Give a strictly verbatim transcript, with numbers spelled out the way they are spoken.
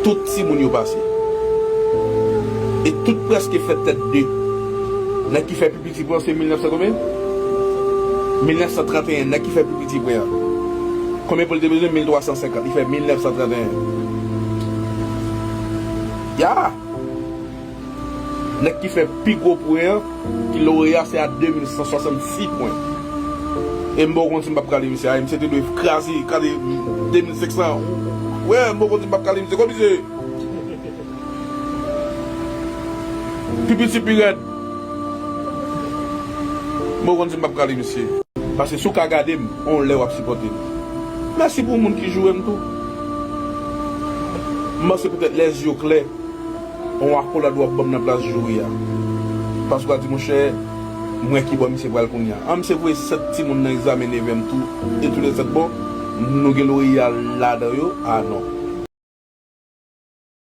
Tout timoun yo pase. E tout prèske fè tèt de. Nèg ki fè pi piti pwen se mil nèf san konbyen? Mil nèf san trannteyen, nèg ki fè pi piti pwen an. Konbyen pwen li te bezwen? Mil twa san senkant. Li fè mil nèf san trannteyen. Ya! Nèg ki fè pi gwo pwen an, ki loreya, se a de mil san swasannsis pwen. E m poko konn si m p ap kale misye a, misye te dwe kraze, kraze de mil senk san. Wè, m poko konn si m p ap kale misye. Kòm misye pi piti, pi rèd. M poko konn si m p ap kale misye. Paske si w ka gade m, on lè w ap sipòte m. Mèsi pou moun ki joure m tou. M panse poutèt lèzye klè, on akolad w ap ban m nan plas joure a. Paske w a di, monchè, m wè ki bò misye pral kounye a. An, misye voye sèt timoun nan egzamen neve m tou, e tou lè sèt bon, nou gen loreya ladan yo? A non.